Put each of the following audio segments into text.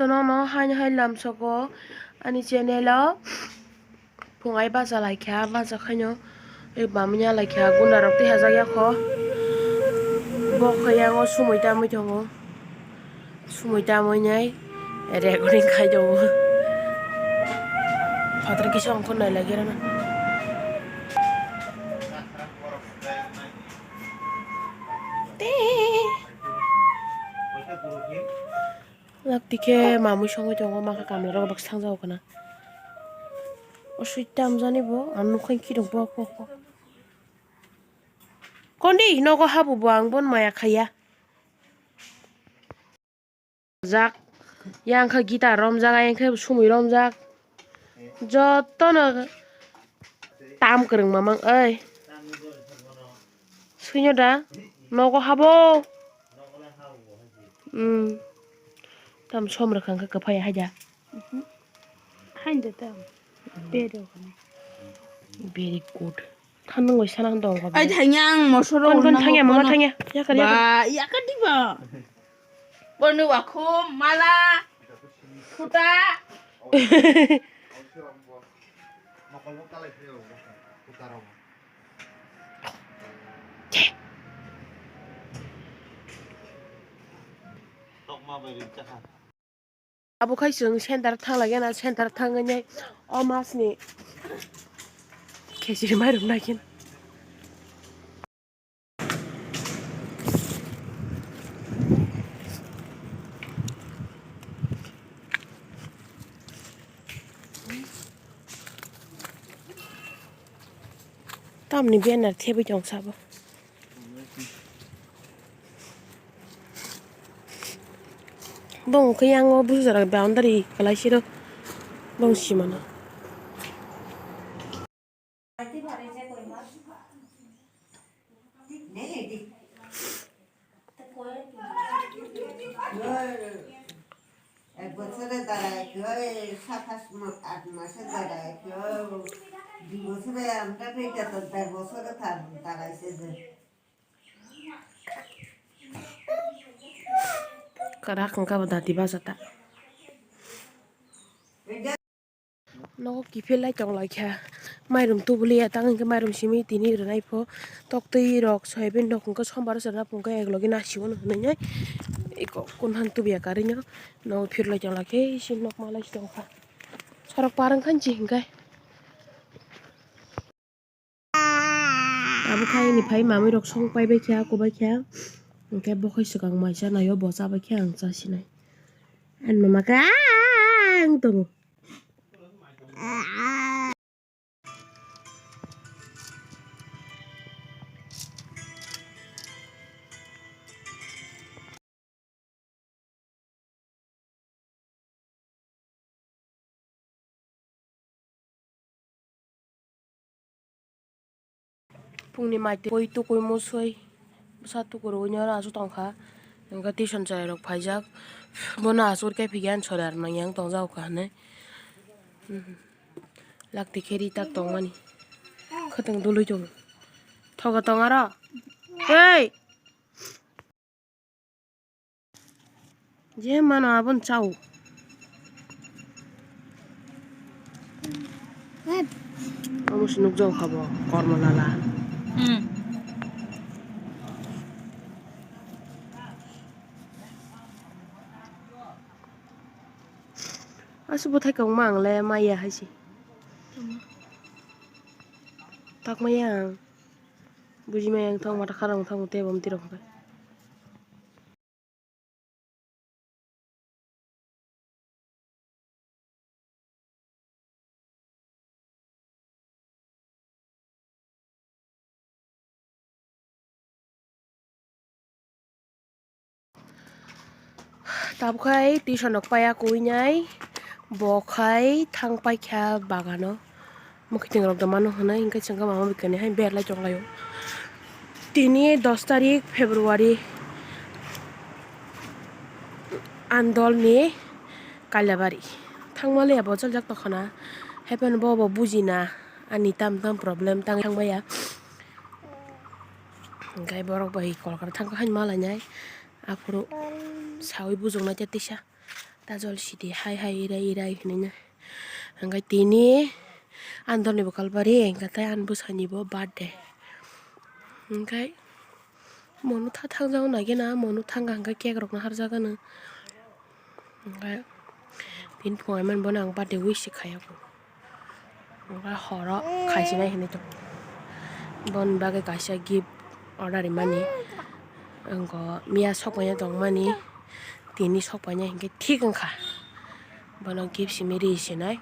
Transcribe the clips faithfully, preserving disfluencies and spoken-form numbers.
Nono haino hai lamsoko ani channel o phungai bacha laikha, bacha khaino mamanya laikha, gunda rok tei hajak yakho. Bo khe yango sumui tamui tongo, sumui tamui nai recording khai tongo. Phataro kisa ongkhor nai lagi rana. Tei. Lakti khe mamui songwi tongo, makha kamla rok bwkha thangjago khna. O swi tamjani bo, ang nukha khe rok bo, bo, bo. Kondi nogo habu bo, ang bon maya khaiya. Jak, yang kha guitar romjak, ayang khe sumui romjak. Jotono tam kwrwng mamang oi. Swinyo da? Nogo habo. Hmm. Tam som rwkha khe kwphai hai da. Hain da tam. Bero kani. Very good. Thanung bai sana hwn tongo. Ai thangya ang mosoro. Kon kon thangya, mama thangya. Yakar yakar. Ba yakar di ba. Bonu wakhum mala. Khuta. Abo khai chwng center thang lagi na, center thangwi nai o mas ni khechiri mairum nai khe. Tamni banner thebwi tong sabo. Bong khe yang o bujar boundary kwlai siro bong simano. এক বছরে দাঁড়ায় কি হয়, সাতাশ মা-, আট মাসে দাঁড়ায় কি হয়, দুই বছরে আমরা পেয়ে গেছে, দেড় বছরে তার দাঁড়াইছে যে। Kwrak wngkha bo dati bachata. Nogo kiphilnai tonglaikha. Mairum tubuliya tang hinkhe mairum simi tini rwnaipho. Toktwi rok soyabin rok hinkhe sombar o chwrwna phungkhe eklogi nasigo hwnwi nai. Eko kunhan tubuya karwi no nogo phirlai tonglaikhe isi nokma lai tongkha. Sorok par wngkha nji hinkhe. Abo khai ni phai mamui rok song pai bai kha, kubai kha. Hinkhe bo khai swkang mai cha naio, bo cha bai kha ang cha sinai. Ani mama khe ang tongo. Phungni mai twi tukui musui bwsa tukurogwi oro aswk tongkha. Hwnkhe tuition cherairok phaijak, bono aswk khe phikhe ani sori aro nangya wng tongjago kha hinwi. Lakti khe ri tak tongmani. Khwtwng dului tongo. Thogo tong aro. Ei! Je mano abon chao. Abo se nukjago kha bo, kormo lala. Hmm. Aswk bwthai kwbangma ang le maya hai se. Tamo. Tak maya ang. Buji maya ang thang mata khara ang thang tei bom tirok hwnkhe. Tabuk khai tuition rok paiya kuinai, bo khai thang paikha bagano. Mwkhwtwng rok da mano hwnwi, hwnkhe chwngkhe mama bai kani hai berlai tonglaio. Tini dos tarik February, Andolni Kailabari. Thangmaliya bo chaljak tongkhana, haiphano bo bo bujina, ani tam tam problem tangwi thangmaya. Hwnkhe borok bai kolkar thangkha haino malainai, aphuru sawi bujoknai tei tisa. Tajol sidi hai hai irai irai hinui no. Hingke tini ani dol ni bokol bari hingke tei ani bwsai ni bo birthday. Hingke monu tha thang jak nai gena monu thang kha hingke cake rok no harjak gana. Hingke tini phunai mani bono ang birthday wish se khai ya kho. Hingke horo khaisinai hinui tongo. Boni bagwi kaisa gift order rimani. Wngkha miya sokphai tongmani. Tini sokphai hinkhe thik wngkha. Bono gift simi ri sinai.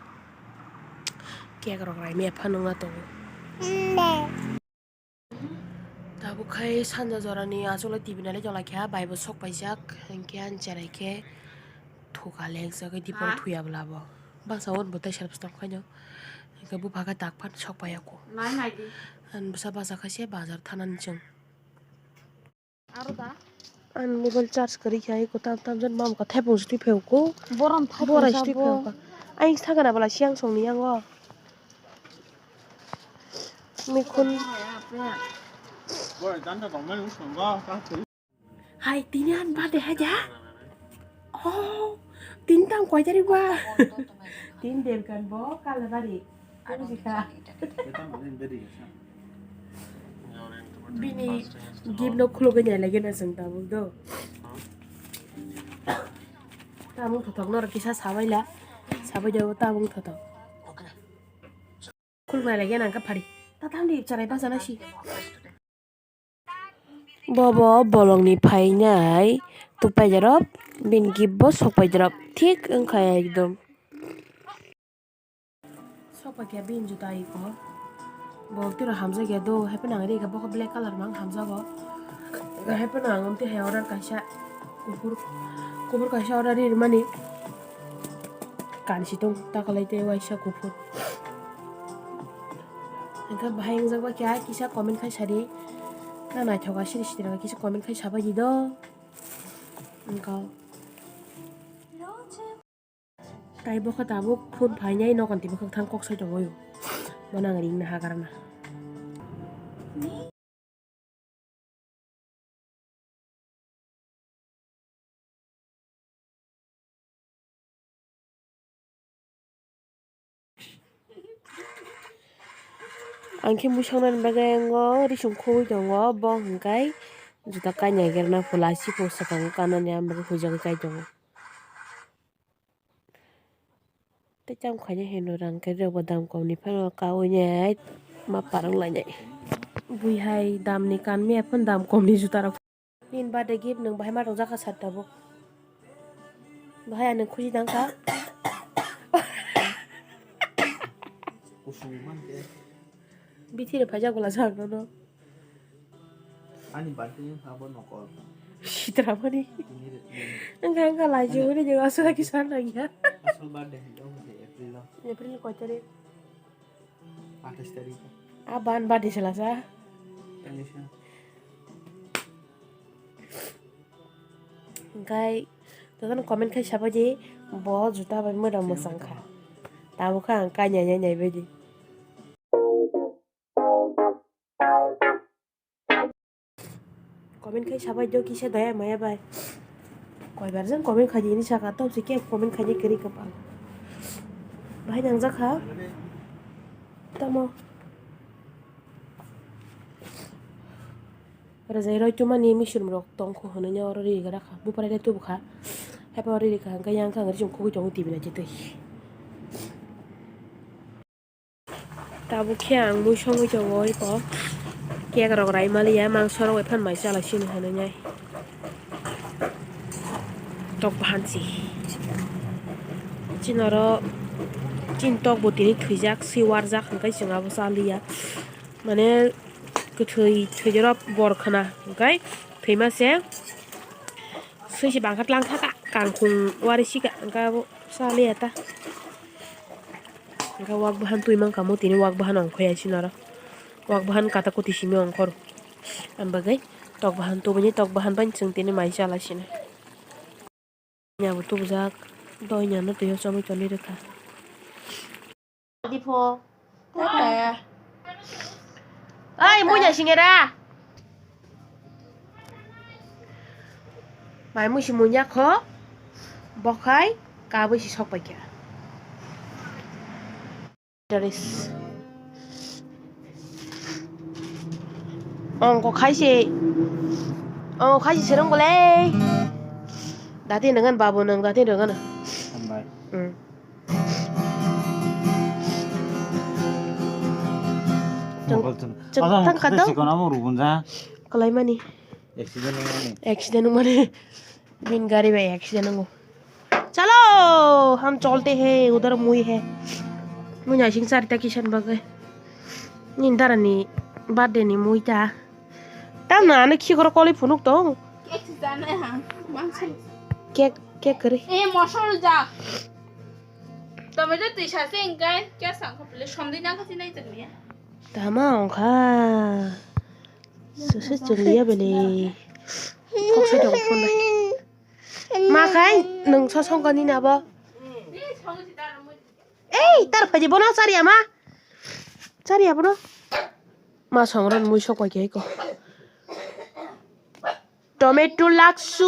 Cake rok raimaya phano wngna tongo. Tabuk khai sanja jorani achukle T V nailai tonglaikha, bai bo sok paijak, hinkhe ani cherai khe thuka lengjagwi dipor thuya bwlabo. Bangsa o bo tei self stop khaino, hinkhe bupha khe tak phan sok paiya kho. Ani bwsa bacha khaise bazar thanani chwng. Ani mobile charge kwrwi khe ai kwtam tam jan mam kha thepung se twi phaiyo kho. Borom thai borai se twi phaiyo kha. Ai sakana bwla siang songni yango. Mikhun. Hai, tini ani birthday hai da? Oh, tini tang koi tarik ba? Tini Devkan bo Kalabari. Ang bini gift no khulugwi nailai gena chwng tabuk do. Tamung thothok norok kisa sabaila. Sabai jabo tamung thothok. Khuluk nailai gena ang kha phari. Ta tamni charai bachana si. Bobo bolongni phainai tubupaijarok, bini gift bo sokpaijarok thik wngkha ekdom. Sokpaikha bini juta iko. Bo tiro hamjakya do, hapheno ang rikha bokhe black colour mang hamjago. Hapheno ang tei hai order kaisa kuphur, kuphur kaisa order rirmani. Kansi tong takalai tei waisa kuphur. Hingke bahai wngjak bai kha kisa comment khai sadi. Na naithok asiri siri kisa comment khai sabai di do. Wngkha. Tai bokhe tabuk phone phainai nokan twi bwkhak thang kok sai tongo. Bono ang ringna hagarna. Ang khe muisangnani bagwi ango rising khogwi tongo, bo hwnkhe juta kainwi agerna phola, siphung swkang kanani, ang bagwi huijagwi kai tongo. Tei tamo khaina hino rang khe rwkbo dam komni phano kaui nai ma parwng lainai. Bui hai damni kanmaya phano dam komni juta rok. Nini birthday gift nwng bahai ma tongjak kha sat tabuk. Bahai ang nwng khusi tang kha. Kusung man khe. Bithi rw phaijak bwla sak nono. Ani birthday wngkha bo nokol. Sitra mani. Tini re-, tini. Wngkha, wngkha, laijio. Ani hwnwi nini aswk kisa nangya. Aswk birthday hwnwi wngkha April o. April koi tarik? Athais tarik. A ban birthday sela sa. Tangisa. Hingkhai jotono comment khai sabaidi bo juta bai mwdam mwsang kha. Tabukhe ang kanya nai nai baidi. Comment khai sabaidi kisa daya maya bai. Koibar jang comment khaidi hinwi sakha, tobose khe comment khaidi kwrwi kwpal. Bahai nangjak kha. Tamo. Rwjai roi tumani misurum rok tongkho hwnwi oro ri rwkha, bupra le tubukha. Haiphano ri rwkha hwnkhe yang khe ang rising khogwi tongo T V naitwi twi. Tabuk khe ang mui songwi tongo iko. Cake rok rai maliya, mangso rok bai phano mai chala sini hwnwi nai. Tok bahan si. Chini oro chini tok bo tini thwijak, swi warjak hwnkhe chwng abo chaliya. Mane kwthwi thwijak bor khna hwnkhe thwima se swi se bangkha tlang thaka kangkhung wari sika hwnkhe abo chaliya ta. Hwnkhe wak bahan twi mankha mo tini wak bahan ongkhoya chini oro. Wak bahan kata kwtwi simi ongkhor. Ang bagwi tok bahan tubuni tok bahan bai chwng tini mai chala sini. Nya bo tubujak, doina no twi o chomwi toni rwkha. Dipho. Tata. Ai, munya singera. Mai musi munya kho. Bokhai. Kabui si sok pai kha. Teris. Ongko khai se, ongko khai se serong golei. Dati nungan babu nung, dati nungan. Hambai. Hmm. Mobile tun. Chwng Ada thang kha khata to? Sikon amo rubun ja. Kalai mani. Accident wngmani. Accident wngmani. Bin gari bai accident wngo. Chalo, hum chalte hain, udhar mui hai. Mui naising charita kisan bagwi. Nini dara ni birthday ni mui ta. Tamno ano khikhoro koloi phunuk tong. Cake se jana ha, mangsa. Cake, cake kwrwi. Eh, mosol jak. Tomato twi sase engkai, kya sangkho pile somdi nang kasi nai tong ya. Tama ongkha. Sese chwngya bele. Kok sai tongo phone bai. Ma khai nwng sosong kani na bo. Ei, tar phaidi bono chariya ma. Chariya bono. Ma songro mui sok pai khe ko. Tomato laksu.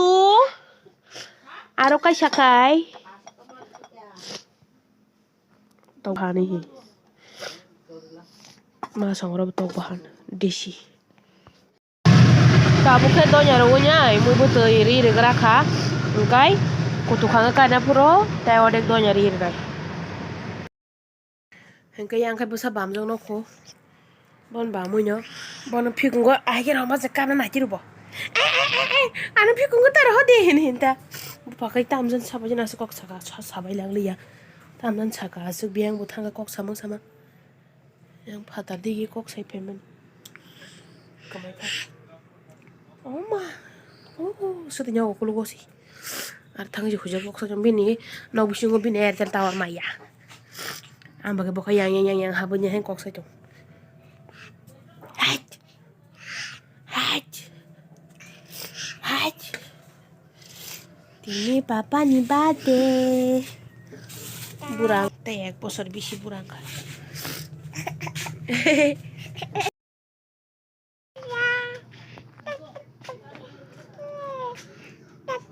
Aro kaisa khai. Tok hani hi. Ma songro tok bahan. Desi. Tabuk khe donya rwui nai, mui bo twi ri rwgra kha. Hwnkhe kutuk kha wngkha kaina phuru, tei odek donya ri rwnai. Hwnkhe yang khe bwsa bamjak nokho. Bon bamwi no. Bono phikungo ahai khe rwma se kana nai tiro bo. "Eh, eh, eh, eh, ano phikungo ta rw di," hin hin ta. Bupha khe tamjani sabai jani aswk kok saka, sa-, sabai lang liya. Tamjani saka aswk biyang bo thangkha kok samung sama. Yang phatar digi kok sai phaimani. Kamai kha. Oh ma. Oh, sotwi nyago kulugo si. Ar thang ji hujak kok sajak bini nok bisingo bini Airtel tower maya. Ang bagwi bokha yang yang yang yang habwi ni hai kok sai tong. Hait. Hait. Hait. Tini papa ni birthday. Burang tei ek bosor bisi burang kha.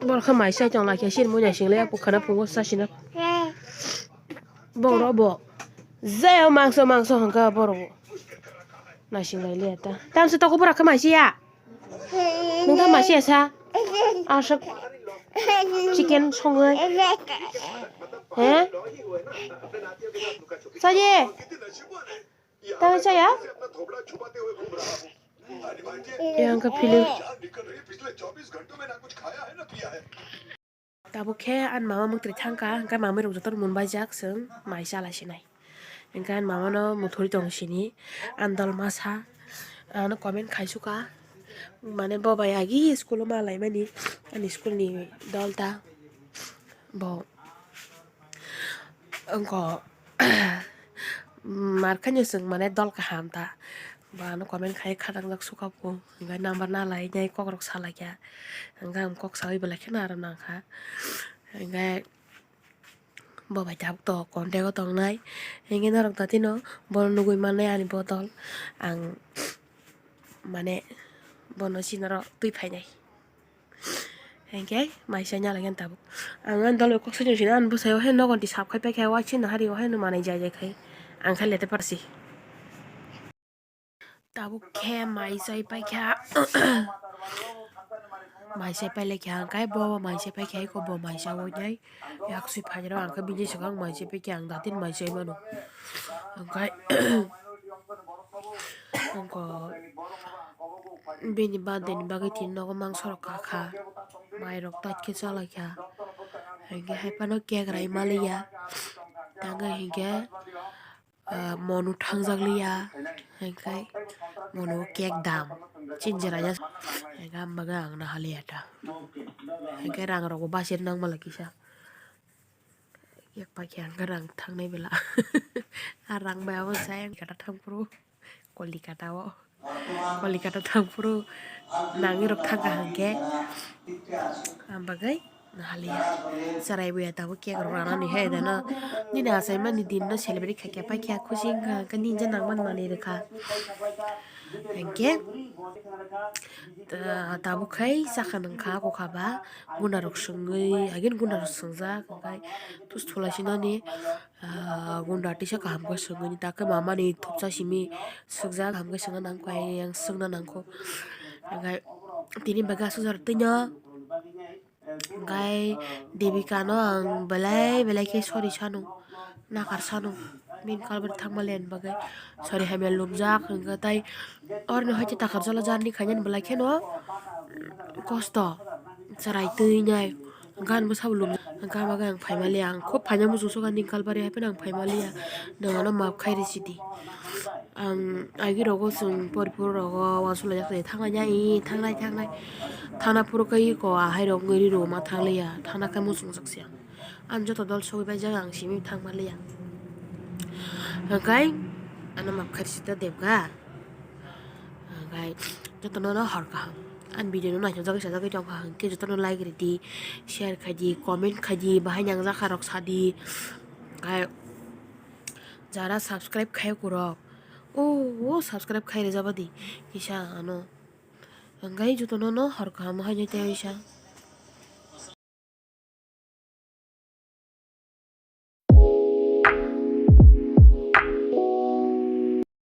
Borok khe mai sai tong lai khe sini mui naising le ya pukha na phungo sasina. Borok bo. Jai o mangso mangso hwnkha borok bo. Naising lai le ya ta. Tamse toko borok khe mai si ya. Nwng ta mai si ya sa. Aswk chicken songwi. He? Saye. Tamo chaya? Yang ka philip. Tabuk khe ani mama mwktwi thangkha, hwnkhe mamwi rok jotono munbaijak chwng mai chala sinai. Hwnkhe ani mama no muthuri tong sini, ani dol masa ano comment khai suka, mane bo bai agi school o ma laimani, ani school ni dol ta bo. Wngkha, mar khaino chwng mane dol kaham ta. Bo ano comment khai khatangjak suka bo. Hwnkhe number na lai nai kok rok sa lai kha. Hwnkhe ang kok saui belai kheno aro nang kha. Hwnkhe bo bai tabuk to contact o tongnai. Hwnkhe norok da tino bono nugui mannai ani bodol. Ang mane bono sinaro twi phainai. Hwnkhe mai sai nalai khe tabuk. Ang ani dol bai kok sai sini ani bwsai o hai nogo di sap khai paikha, waisino hari o haino manai jai jai khai. Ang khai lete parsi. Tabuk khe mai sai paikha. Mai sai pailai kha hwnkhe bo mai sai paikha eko bo mai sai o nai. Yaksui phairok ang khe bini swkang mai sai paikha ang datin mai sai mano. Hwnkhe Wngkha bini birthday ni bagwi tini nogo mangso rok kakha, mai rok tat khe chalai kha, hinkhe hai phano cake rai maliya, tangwi hinkhe, ah, monu thangjak liya, hinkhe monu cake dam chini jora ya, hinkhe ang bagwi ang nahaliya ta, hinkhe rang rok bo bachir nang mala kisa. Yak pakhe ang rang thangnai bela. A rang bai abo sai ang kata thangphuru Kolikata o. Kolikata thangphuru nangwi rok thangkha hwnkhe. Ang bagwi nahaliya. Cherai buya tabuk cake rok ranani hai dana. Nini achaimani din no celebrate khaikha paikha khusi wngkha hwnkhe ninja nangmani manwi rwkha. Hinkhe, ta-, tabuk khai chakha nangkha kokha ba gunda rok swngwi, again gunda rok swngjak, hwnkhe tus thulaisinani, ah, gunda tisa kaham khe swngwi, takhe mamani thupsa simi swkjak, kaham khe swngna nangkha, yang swngna nangkho. Hwnkhe tini bagwi aswk jora twino. Hwnkhe Devika no ang belai belai khe sorry sano, nakar sano, bini kalbari thangma len bagwi. Sorry hamya lumjak hwnkhe tai oroni hoite takar jala jarni khainani belai kheno kosto, chwrai twi nai. Hwnkhe ang bwsabo lumjak, hwnkhe ang bagwi ang phaima liya, ang khub phaina muchung sukha nini kalbari haiphano ang phaima liya, nwng ano maaf khai rw sidi. Ang agi rogo chwng poriphuru rogo uansuk laijak tongdi, thanglai ya, ee, thanglai, thanglai. Thangna phuru khe iko ahai rok wngwi riro ma thangliya, thangna khe muchungjak se ang. Ang joto dol sogwi baijak, ang simi thangma liya. Hwnkhe ano maaf khai rw sidi Devika. Hwnkhe jotono no hor kaham. Ang video no naithokjagwi sajagwi tongkha, hwnkhe jotono like ridi, share khaidi, comment khaidi, bahai nangjakha rok sadi. Hwnkhe jara subscribe khai kurok, o, o subscribe khai rijabadi kisa ano. Hwnkhe jotono no hor kaham haino tei sa.